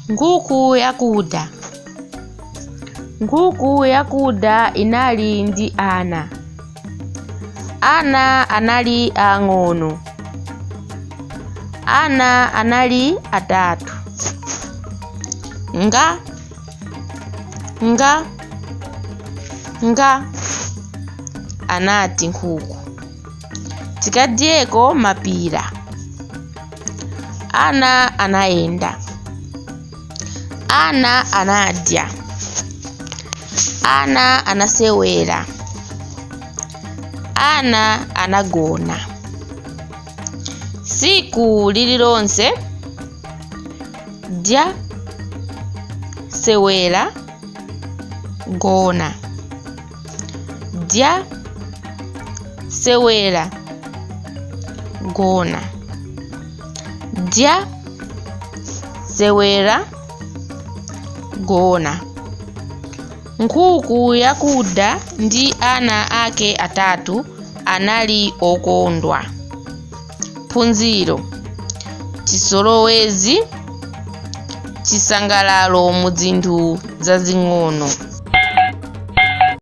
Nkhuku yakuda. Nkhuku yakuda inali ndi ana. Ana anali ang'ono. Ana anali atatu. Nga, nga, nga, anati nkhuku. Tikadyeko mapira. Ana anayenda. Ana anadya. Ana anasewera. Ana anagona. Tsiku lililonse dya, sewera, gona. Dya, sewera, gona. Dya, sewera, gona. Nkhuku yakuda ndi ana ake atatu anali okondwa. Phunziro: chizolowezi, chisangalalo mu zinthu zazing'ono.